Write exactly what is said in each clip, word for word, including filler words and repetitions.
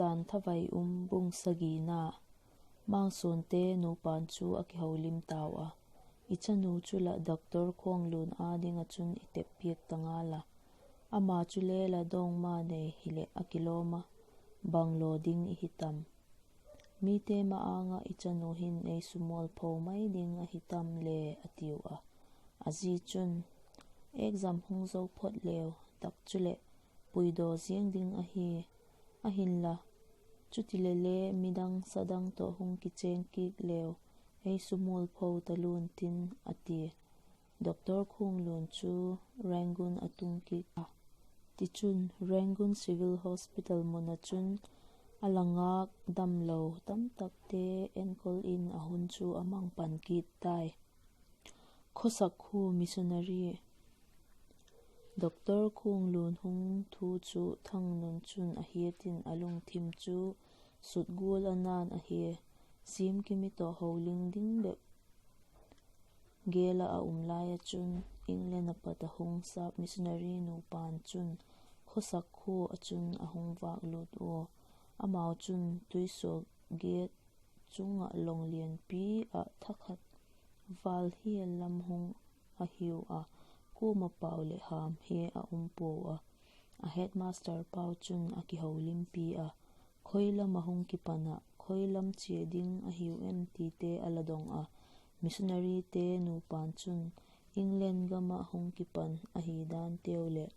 Chanthavai Um, bung sagina. Mangsuante nupa'n chu a kiholim tau a, I chanu chu lah Doctor Khuanglun â ding ah chun i tep piak ta ngal a, ama chule la dawngma nei hileh a kilawm a, bang law ding i hi tam? Mite ma-âng ah i chanu hin ei sumualpho mai ding ahi tam le? a tiu a. A zi chun, Exam hung zo phot leu tak chuleh puidaw ziang ding ahi. Ahinla, chutileh le midang sadang tawh hung kichêng kit leu, ei sumualpho talun tin, a tia. Doctor Khuanglun chu Rangoon a tung kit a. Tichun, Rangoon Civil Hospital mun ah chun a la ngâk damlo tamtakte enkol in a hun chu a mang pan kit tai. Khawsak khua missionary. Doctor Khuanglun hung thu chu Thangnun chun a hiat in a lungthim chu sut gual a na'n ahi. Siamkimi tawh holim ding bep gel ah a um lai ah chun, England ah pat a hung sap missionary nupa'n chun khawsak khua ah chun a hung vâk lût ua. Amau chun tuisuak gate chung ah long lianpi ah thakhat vâl hial lam hung a hiu a, kuama pau leh ham hi a um puau a. A headmaster pau chun a kiholimpi a, khoi lam ah hung kipan ah, khoi lam chia ding a hiu em tite a la dong a. Missionaryte nupa'n chun England gam ah hung kipan ahi danteu leh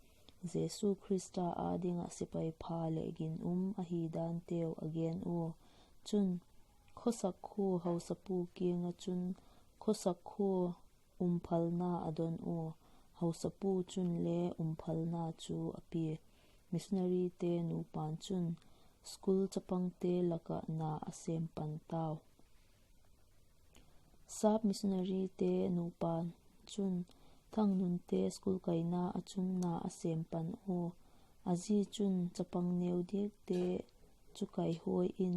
Jesu Khrista â ding ah sepai pha leh ginum ahi danteu a gen ua. Chun, khawsak khua hausapu kiang ah chun khawsak khua um phalna a don ua. Hausapu chunle um phalna chu a pia. Missionaryte nupa'n chun school chapangte lak ah na a sêm pan tau. Sap missionaryte nupa'n chun Thangnunte school kaina ah chun na a sêm pan ua. A zi chun chapang neu diakte chu kaihuai in,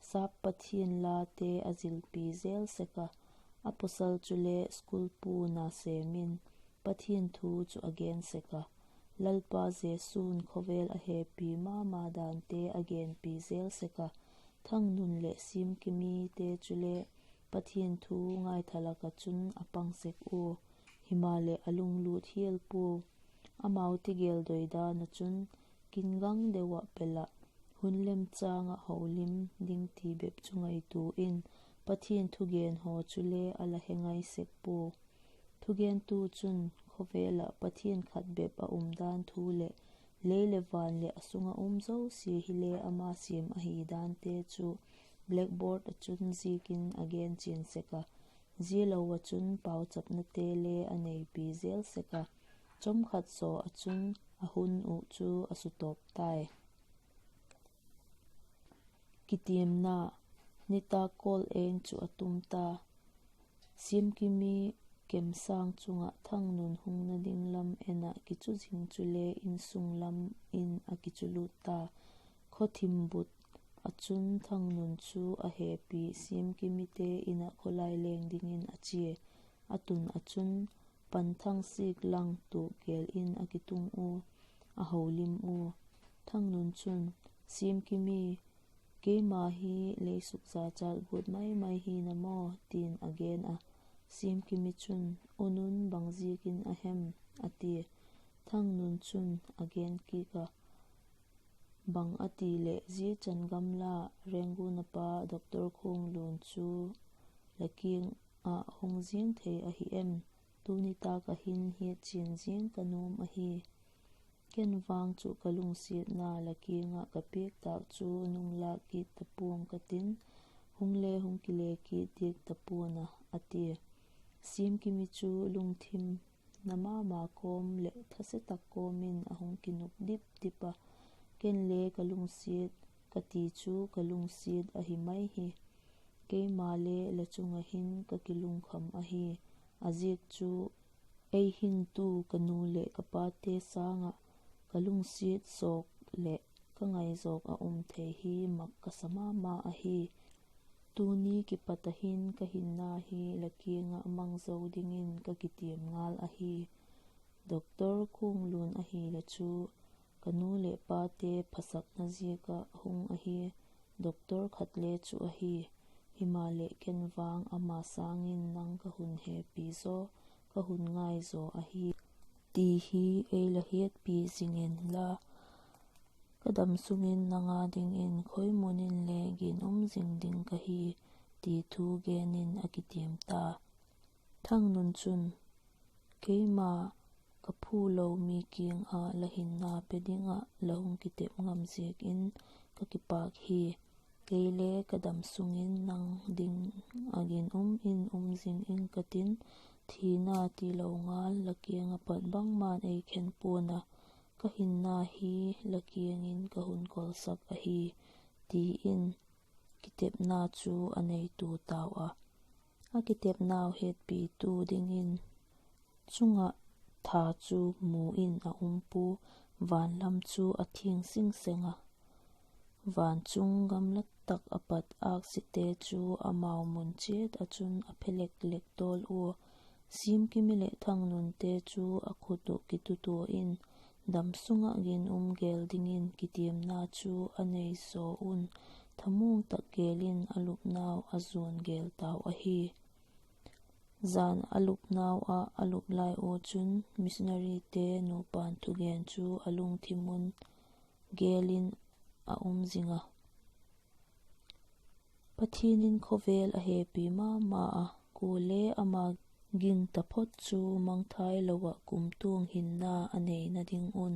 sap Pathian late a zilpi zel sek a, a pawsal chule school pu na sêm in Pathian thu chu a gen sek a, Lalpa Jesu'n khawvel a hepi ma ma dante a genpi zel sek a, Thangnun leh Siamkimite chule Pathian thu ngaitha lak ah chun a pang sek ua. Himaleh, a lunglût hial puau. Amau tigel doi dan ah chun, kin gang deu ah pel ah, hun lemchâng ah holim ding ti bep chu ngaitua in, Pathian thugen haw chule a la he ngai sek pua. Thugentu chun khawvel ah Pathian khat bep a um dan thu leh, lei leh van leh a sung ah um zosia hile ama siam ahi dante chu blackboard ah chun ziakin a gen chian sek a, zia lo ah chun pauchapnate le a neipi zel sek a, chawmkhat zaw ah chun a hun uh chu a sutawp tai. Kitiamna. Nitâk kawl eng chu a tum ta. Siamkimi kemsâng chung ah Thangnun hungna ding lam en ah kichu zing chule insung lam in a kichu lût ta. Khawthimbut ah chun Thangnun chu a hepi Siamkimite in ah khawlai leng dingin a chia. A tun ah chun panthang sik lang tuak gel in a kitung ua, a holim ua. Thangnun chun, Siamkimi, keima hi lei sukzachat guat mai mai hi na maw? ti'n a gen a. Siamkimi chun, U Nun, bang ziakin a hem? a tia. Thangnun chun a gen kik a, bang a ti leh zia chan gamla Rangoon a pa Doctor Khuanglun chu la kiang ah hung ziang thei ahi em? Tuni tâk ah hin hiat chian ziang ka nuam ahi. Ken vang chu ka lungsiatna la kiang ah ka piak tâk chu nung lâk kit ta pua'ng ka tin, hung le hung kile kit diak ta pua'n a, a tia. Siamkimi chu lungthim na ma ma kawm leh thase tak kawm in a hung kinuk dip dip a, Ken le ka lungsiat ka ti chu ka lungsiat ahi mai hi. Keima le la chung ah hin ka kilungkham ahi. A ziak chu ei hingtu ka nu leh ka pate sâng ah ka lungsiat zawk leh ka ngai zawk a um thei hi mak ka sa ma ma ahi. Tuni kipat ah hin ka hinna hi la kiang ah mang zo dingin ka kitiam ngal ahi. Doctor Khuanglun ahile chu Ka nu leh pate phasakna ziak ah hung ahi, doctor khat le chu ahi. Himaleh ken vang ama sâng in nang ka hun hepi zaw, ka hun ngai zaw ahi, ti hi ei la hiatpi zing inla, ka dam sung in nang â dingin khoi mun in le ginum zing ding ka hi, ti thu gen in a kitiam ta. Thangnun chun, Keima ka phu lo mi kiang ah la hinna pe ding ah la hung kitep ngam ziak in ka kipâk hi. Kei le ka dam sung in nang ding ah ginum in um zing ing ka tin, thina tilo ngal la kiang ah pat bangma'n ei khen pua'n a, ka hinna hi la kiang in ka hun kawlsak ahi, ti in kitepna chu a neitua tau a. A kitepnau hetpitu dingin chung ah tha chu mu in a um pua, van lam chu a thiang sing seng a. Van chung gamla tak ah pat âksite chu amau mun chiat ah chun a phe lek lek tawl ua, Siamkimi leh Thangnunte chu a khut uh kitutua in, dam sung ah ginum gel dingin kitiamna chu a nei zaw un, thamuang tak gel in a lupnau a zuan gel tau ahi. Zan a lupnau ah a lup lai ua chun missionaryte nupa'n thugen chu a lungthim un gel in a um zing a. Pathian in khawvel a hepi ma ma a, kuale ama ging taphot chu mangthai lo ah kumtuang hinna a neina ding un,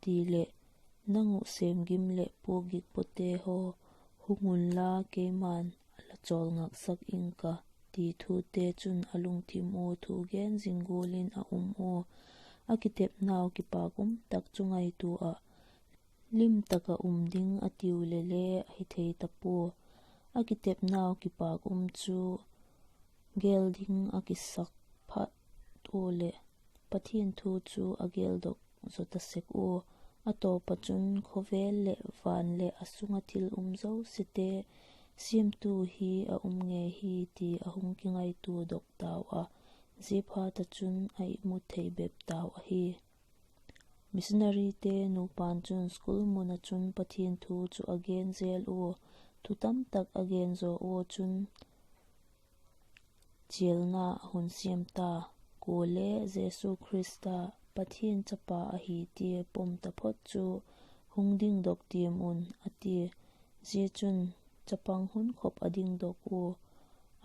ti leh, Nang uh sêmgim leh puakgik pawte haw, hung unla keima'n a la chawlngaksak ing ka, ti thute chun a lungthim ua thu gen zing gual in a um ua, a kitepnau kipâk um tak chu ngaitua ah, lim tak ah um ding a tiu le le ahi thei ta pua. A kitepnau kipâk um chu gel ding a kisak phat ua leh, Pathian thu chu a geldok zaw ta sek ua, a tawp ah chun khawvel leh van leh a sung ah thil um zosiate siamtu hi a um ngei hi ti a hung kingaituadok tau a, ziaphat ah chun a imu thei bep tau ahi. Missionaryte nupa'n chun school mun ah chun Pathian thu chu a gen zel ua, thu tamtak a gen zaw ua chun chialna a hun siam ta. Kuale Jesu Khrista Pathian chapa ahi tia pom taphot chu hung dingdok tiam un, a tia. Zia chun chapang hun khop a dingdok ua,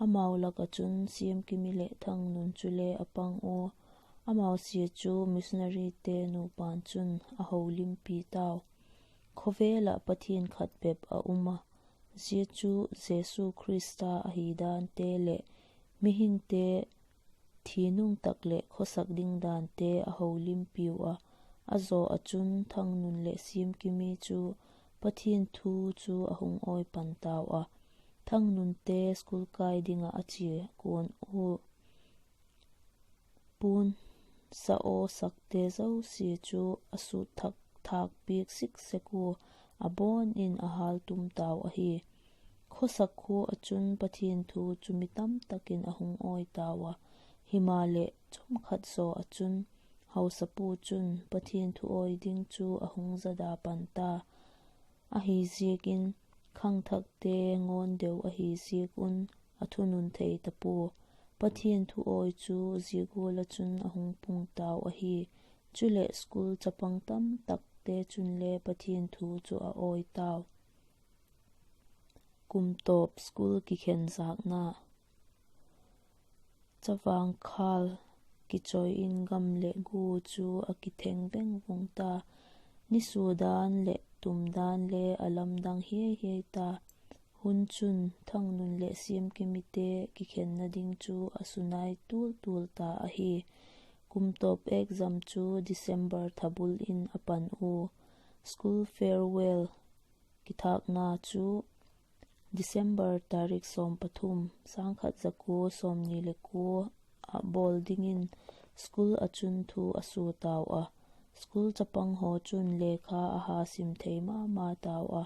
amau lak ah chun Siamkimi leh Thangnun chule a pang ua, amau sia chu missionaryte nupa'n chun a holimpi tau. Khawvel ah Pathian khat bep a um a, zia chu Jesu Khrista ahi dante leh mihingte thi nung tak leh khawsak ding dante a holimpiu a, a zaw ah chun Thangnun leh Siamkimi chu Pathian thu chu a hung awi pan tau a. Thangnunte school kai ding ah a chia kuan ua, puan sa aw sakte zosia chu a sut thak thâk piak sik sek ua, a bawn in a hâltum tau ahi. Khawsak khua ah chun Pathian thu chu mi tamtak in a hung awi tau a, himaleh chawmkhat zaw ah chun hausapu chun Pathian thu awi ding chu a hung zada pan ta. Ahiziakin khangthakte ngawn deu ahi ziak un a thunun thei ta pua. Pathian thu awi chu zia gual ah chun a hung pung tau ahi. Chuleh school chapang tamtakte chunle Pathian thu chu a awi tau. Kumtawp school kikhen zâkna. Chavang khâl kichoi in gam leh gu chu a kitheng veng vung ta. Nisua dan leh tum dan le a lamdang hiai hiai ta. Hun chun Thangnun leh Siamkimite kikhenna ding chu a sunai tual tual ta ahi. Kumtawp exam chu December thabul in a pan ua, school farewell kithâkna chu December tarik sawm pathum, sâng khat za kua sawmni le kua ah bawl dingin school ah chun thu a sua tau a. School chapang haw chun lekha a ha sim thei ma ma tau a.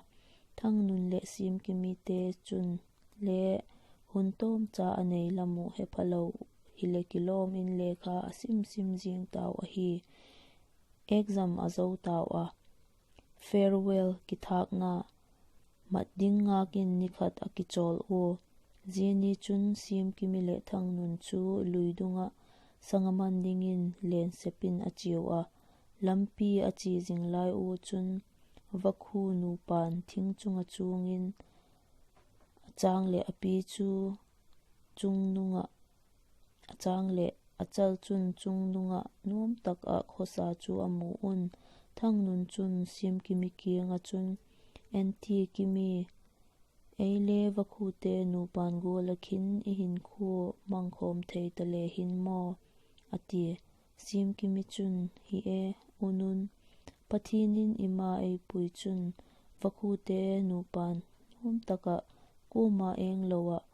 Thangnun leh Siamkimite chun le hun tawmcha a nei lam uh hephalo hileh kilawm in lekha a sim sim zing tau ahi. Exam a zo tau a, farewell kithâkna mat ding ngâk in ni khat a kichawl ua. Zia ni chun Siamkimi leh Thangnun chu lui dung ah sang a man dingin lensep in a chiau a. Lampi a chia zing lai ua chun, vakhu nupa'n thing chung ah chuang in, a châng leh a pi chu chungnung ah, a châng leh a chal chun chungnung ah nuam tak ah khawsa chu a mu un, Thangnun chun Siamkimi kiang ah chun, En ti Kimi, ei le vakhute nupa'n gual ah khin i hinkhua mangkhawm thei ta le hin maw? a tia. Siamkimi chun, Hi e, unun, Pathian in i ma ei pui chun, vakhute nupa'n nuam tak ah kuama eng lo ah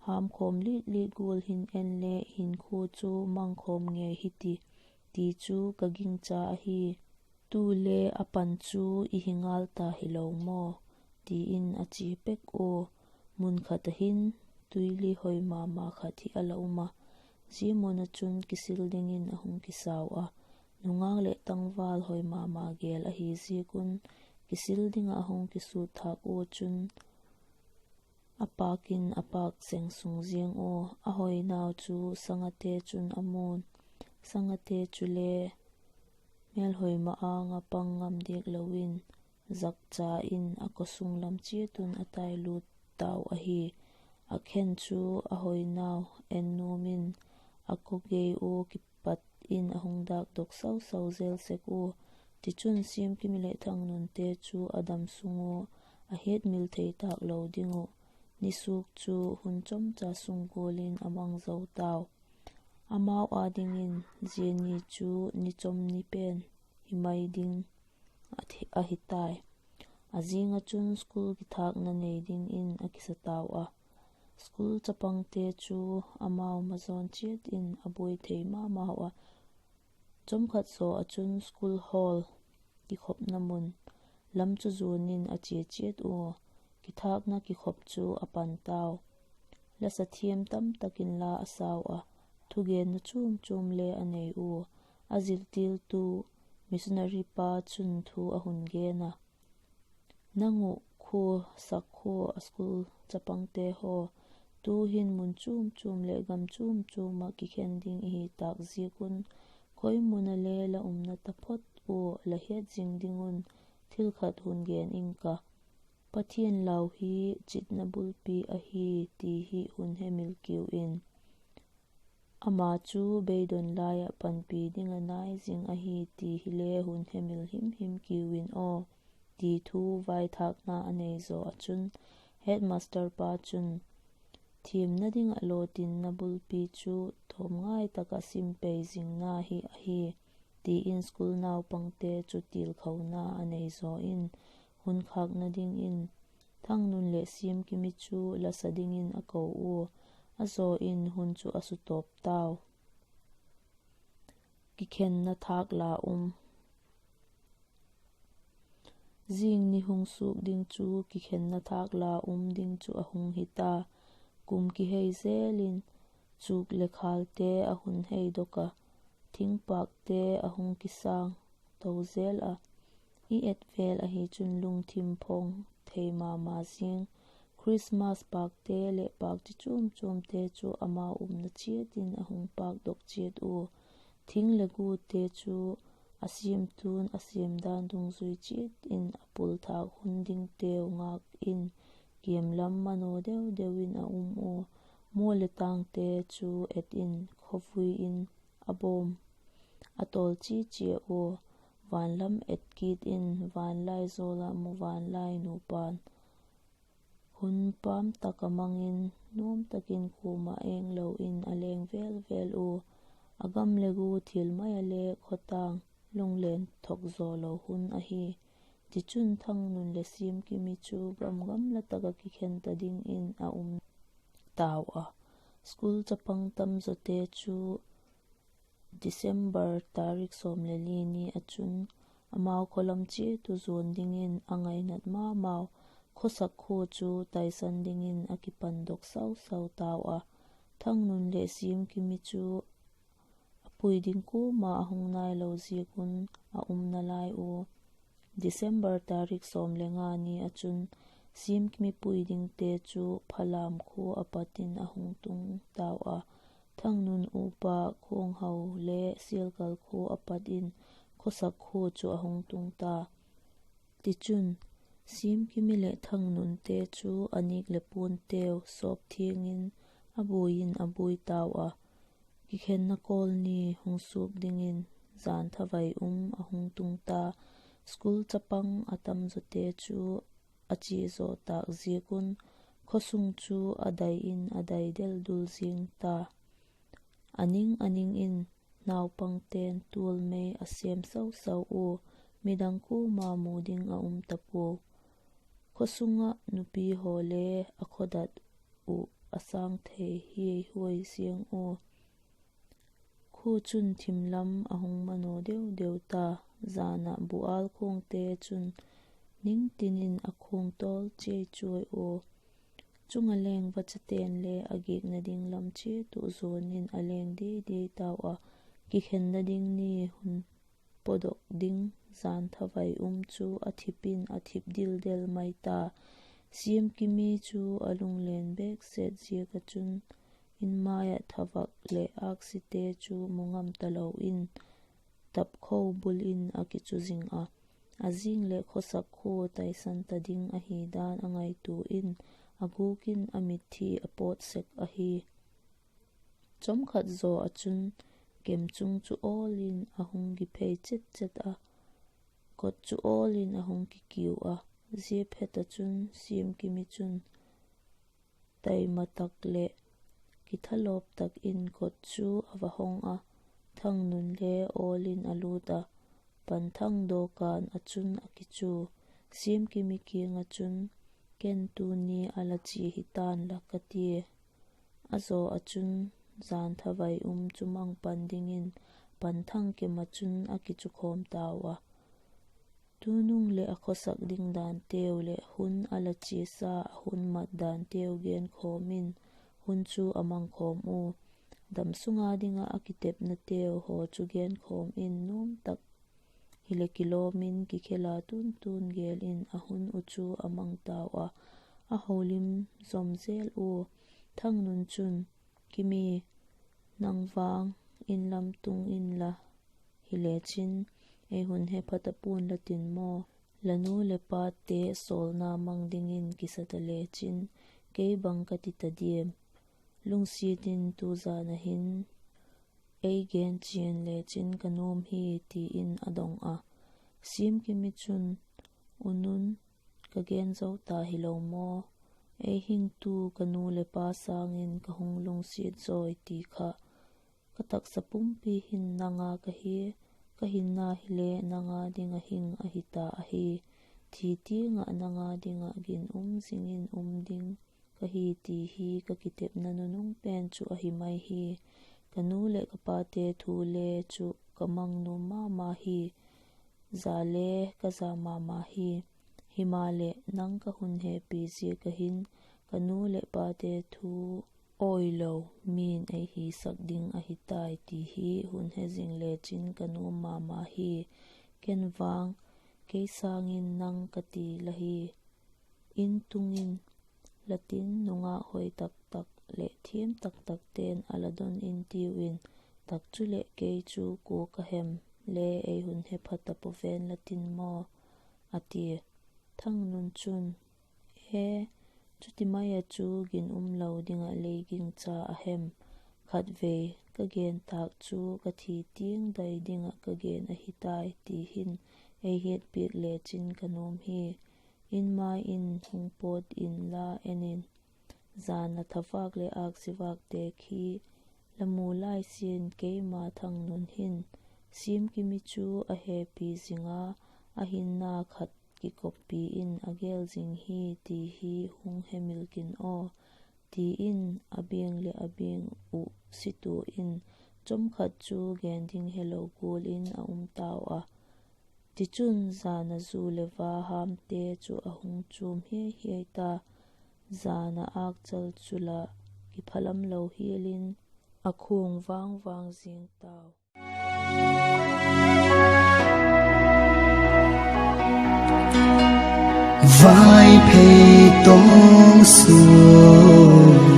hâmkhawm lit lit gual hin en le hinkhua chu mangkhawm ngei hi ti, ti chu ka gingcha ahi. Tu le a pan chu i hi ngal ta hilo maw? ti in a chia pek ua. Mun khat ah hin tuili hoi ma ma khat hi a la um a, zia mun ah chun kisil dingin a hung kisau a. Nungâk leh tangval hoi ma ma gel ahi ziak un, kisil ding ah a hung kisût thâk ua chun, a pâk in a pâk seng sung ziang ua, a hoinau chu sangate chun a mu'n, sangate chule mêlhoi ma-âng ah pang ngam diak lo in, zakcha in a kawsung lam chiat un a tai lût tau ahi. A khen chu a hoinau en nuam in a kaw gei ua kipat in a hung dâkdok sau sau zel sek ua. Tichun, Siamkimi leh Thangnunte chu a dam sung ua a hiatmil thei tâk lo ding uh ni suak chu hun chomcha sung gual in a mang zo tau. Amau â dingin zia ni chu ni chom ni pen hi mai ding ahi tai. A zing ah chun school kithâkna nei dingin a kisa tau a. School chapangte chu amau mazawn chiat in a buai thei ma mau a. Chomkhat zaw ah chun school hall kikhopna mun lam chu zuan in a chia chiat ua. Kithâkna kikhop chu a pan tau. La sa thiam tam tak in la a sau a, thugenna chuam chuam le a nei ua. A ziltiltu missionary pa chun thu a hun gen a, Nang uh khua sak khua a school chapangte haw, tu'hin mun chuam chuam leh gam chuam chuam ah kikhen ding i hi tâk ziak un, koi mun ah le la umna taphot ua la hiat zing ding un thil khat hun gen ing ka. Pathian lau hi chitna bulpi ahi ti hi hun hemil kiu in. Ama chu beidon lai ah panpi ding ah nai zing ahi ti hile hun hemil him him kiu in aw, ti thu vaithâkna a nei zaw ah chun, headmaster pa chun, Thiamna ding ah lawtinna bulpi chu tawm ngai tak ah sim pei zingna hi ahi, ti in school naupangte chu tilkhona a nei zaw in, hun khâkna dingin Thangnun leh Siamkimi chu la sa dingin a ko ua. A zaw in hun chu a sutawp tau. Kikhenna thâk la um. Zing ni hung suak ding chu kikhenna thâk la um ding chu a hung hi ta. Kum kihei zel in, chuk leh khalte a hun heidok a, thingpâkte a hung kisâng to zel a, i et vel ahi chun lungthim phong thei ma ma zing. Christmas pâkte leh pâk chi chuam chuamte chu amau umna chiat in a hung pâkdok chiat ua. Thing leh gute chu a siamtu'n a siam dan dungzui chiat in a pul thâk hun dingteu ngâk in, kiam lam manaw deu deu in a um ua. Mual leh tângte chu et in, khawvui in a bawm a tawl chi chia ua. Van lam et kit in, van lai zawl ah mu van lai nupa'n hun pâm tak ah mang in, nuam tak in kuama eng lo in a leng vel vel ua. A gam leh gu thil mai ah le khawtâng lunglen thok zaw lo hun ahi. Tichun, Thangnun leh Siamkimi chu gam gamla tak ah kikhen ta dingin a um tau a. School chapang tamzawte chu December tarik sawm leh li ni ah chun amau khawlam chiat uh zuan dingin a ngainat ma mau Khawsak khua chu taisan dingin a kipandok sau sau tau a. Thangnun leh Siamkimi chu a pui ding kuama a hung nailo ziak un a umna lai ua December tarik sawm le nga ni ah chun Siamkimi pui dingte chu Phalam khua a pat in a hung tung tau a, Thangnun upa Khuanghau le Sialkal khua a pat in Khawsak khua chu a hung tung ta. Tichun, Siamkimi leh Thangnunte chu a nîk leh puanteu sawp thiang in a buai in a buai tau a, kikhenna kawl ni hung suak dingin jan thavai um a hung tung ta. School chapang a tam zawte chu a chia zaw tâk ziak un, khawsung chu a dai in a dai del dul zing ta. A ning a ning in naupangte'n tualmei a sêm sau sau ua, midang kuama mu ding a um ta puau. Khawsung ah nupi haw le a khawdat uh a sâng thei hiai huai ziang ua. Khua chun thim lam a hung manaw deu deu ta, jan ah bu âl khuangte chun ning tin in a khuang tawl chiai chuai ua. Chung a leng vachate'n le a giakna ding lam chiat uh zuan in a leng diai diai tau a, kikhenna ding ni hun pawdok ding jan thavai um chu a thip in a thip dildel mai ta. Siamkimi chu a lunglen bêk set ziak ah chun, in mai ah thavak leh âksite chu mu ngam talo in, tapkho bul in a kichu zing a, a zing leh Khawsak khua taisan ta ding ahi dan a ngaitua in, a gûk in a mitthi a pawt sek ahi. Chawmkhat zaw ah chun kemchung chu awl in a hung giphei chet chet a, kot chu awl in a hung kikiu a, zia phet ah chun Siamkimi chun taima tak leh kithalawp tak in kot chu a va hong a, Thangnun le awl in a lût a, Panthang dawkan ah chun a kichu. Siamkimi kiang ah chun, Ken tuni a la chia hi ta'n la, ka tia. A zaw ah chun jan thavai um chu mang pan dingin Panthang kem ah chun a kichu khawm tau a, tunung leh a khawsak ding danteu leh hun a la chiasa a hun mat danteu genkhawm in hun chu a mangkhawm ua, damsung a ding ah a kitepnateu haw chu genkhawm in nuam tak hileh kilawm in kikhel a tun tun gel in a hun uh chu a mang tau a, a holim zom zel ua. Thangnun chun, Kimi, nang vang in lam tung inla, hilechin ei hun he pha ta pua'n la tin maw? La nu leh pate sawlna mang dingin kisa ta lechin kei bang ka ti ta diam? Lungsiat in tu jan ah hin ei gen chian lechin ka nuam hi, ti in a dong a. Siamkimi chun, U Nun, ka gen zo ta hilo maw? Ei hingtu ka nu leh pa sâng in ka hung lungsiat zawi ti kha. Ka taksa pumpi hin nang a ka hi, ka hinna hile nang a ding ah hing ahi ta ahi. Thi tiang ah nang a ding ah ginum zing in um ding ka hi ti hi ka kitepna nunung pen chu ahi mai hi. Ka nu leh ka pate thu le chu ka mang nuam ma ma hi. Za le ka za ma ma hi. Himaleh nang ka hun hepi ziak ah hin ka nu leh pate thu awilo mi'n ei hisak ding ahi tai ti hi hun he zing lechin ka nuam ma ma hi. Ken vang, kei sâng in nang ka ti la hi. In tung in, la tin nungak hoi tak tak leh thiam tak takte'n a la don intiu in, tak chuleh kei chu kua ka hem le ei hun he pha ta pua'n la tin maw? a tia. Thangnun chun, E, chuti mai ah chu ginum lo ding ah lei gingcha a hem? Khatvei ka gen tâk chu ka thi tiang dai ding ah ka gen ahi tai ti hin ei hiatpiak lechin ka nuam hi. In mai in hung pawt inla en in, jan a thavâk leh âksivâkte khi la mu lai sia'n keima Thangnun hin Siamkimi chu a hepi zing a, a hinna khat kikoppi in a gel zing hi ti hi hung hemil kin aw, ti in a biang leh a biang uh situa in chawmkhat chu gen ding helo gual in a um tau a. Tichun, jan a zu leh va hamte chu a hung chuam hiai hiai ta, jan a âkchal chu la kiphalam lo hial in a khuang vang vang zing tau. Vaiphei tawng suak